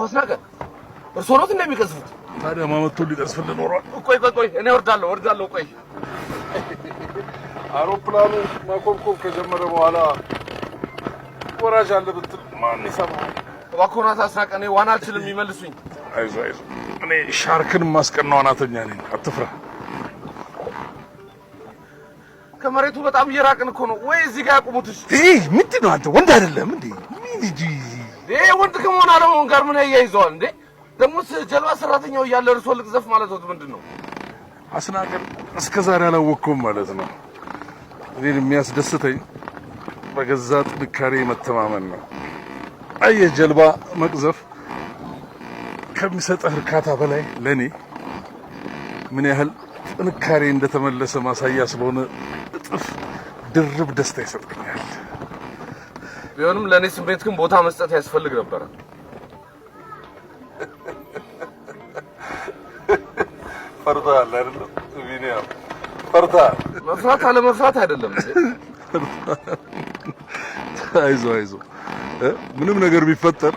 አስናቀ፣ እርስዎ ኖት እንደሚቀዝፉት? ታዲያ ማመቶ ሊቀዝፍልን ኖሯል። ቆይ ቆይ ቆይ፣ እኔ ወርዳለሁ ወርዳለሁ። ቆይ። አውሮፕላኑ ማኮብኮብ ከጀመረ በኋላ ወራጅ አለ ብትል ማን ይሰማል? እባክዎን አቶ አስናቀ፣ እኔ ዋና አልችልም፣ ይመልሱኝ። አይዞህ አይዞህ፣ እኔ ሻርክን ማስቀና ዋናተኛ ነኝ። አትፍራ። ከመሬቱ በጣም እየራቅን እኮ ነው። ወይ እዚህ ጋር ያቁሙት። እሺ። ይህ ምንድን ነው? አንተ ወንድ አይደለም እንዴ? ምን እንጂ። ይሄ ወንድ ከመሆን አለመሆን ጋር ምን ያያይዘዋል እንዴ? ደግሞስ ጀልባ ሰራተኛው እያለ እርስዎ ልቅዘፍ ማለት ምንድን ነው? አስናቀን እስከ ዛሬ አላወቅኩም ማለት ነው። እኔን የሚያስደስተኝ በገዛ ጥንካሬ መተማመን ነው። አየህ፣ ጀልባ መቅዘፍ ከሚሰጥህ እርካታ በላይ ለኔ ምን ያህል ጥንካሬ እንደተመለሰ ማሳያ ስለሆነ እጥፍ ድርብ ደስታ ይሰጠኛል። ቢሆንም ለእኔ ስሜት ግን ቦታ መስጠት ያስፈልግ ነበረ። ፈርተሃል አይደለም ቢኒያም? ፈርተሃል። መፍራት አለመፍራት አይደለም እንዴ? አይዞህ አይዞህ፣ ምንም ነገር ቢፈጠር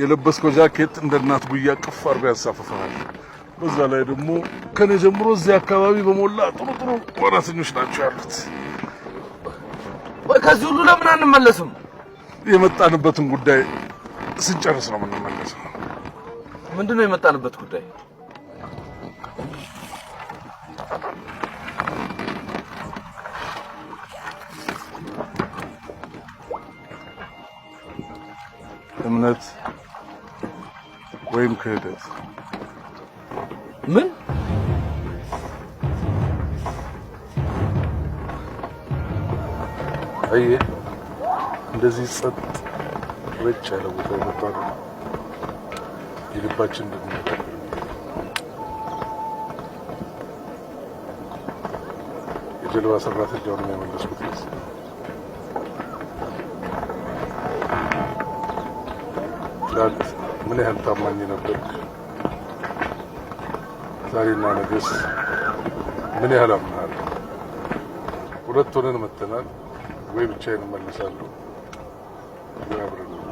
የለበስከው ጃኬት እንደ እናት ጉያ ቅፍ አድርጎ ያንሳፍፍሃል። በዛ ላይ ደግሞ ከኔ ጀምሮ እዚህ አካባቢ በሞላ ጥሩ ጥሩ ዋናተኞች ናቸው ያሉት። ወይ ከዚህ ሁሉ ለምን አንመለስም? የመጣንበትን ጉዳይ ስንጨርስ ነው የምንመለሰው። ምንድን ነው የመጣንበት ጉዳይ? እምነት ወይም ክህደት። ምን? አየህ፣ እንደዚህ ጸጥ ረጭ ያለ ቦታ የመጣ ነው የልባችን እንድንነጋገር። የጀልባ ሰራተኛውን የመለስኩት ለዚህ ነው። ትናንት ምን ያህል ታማኝ ነበርክ? ዛሬና ነገስ ምን ያህል አምናለሁ? ሁለት ሆነን መተናል። ወይ ብቻዬን እመለሳለሁ ወይ አብረን እንመለሳለን።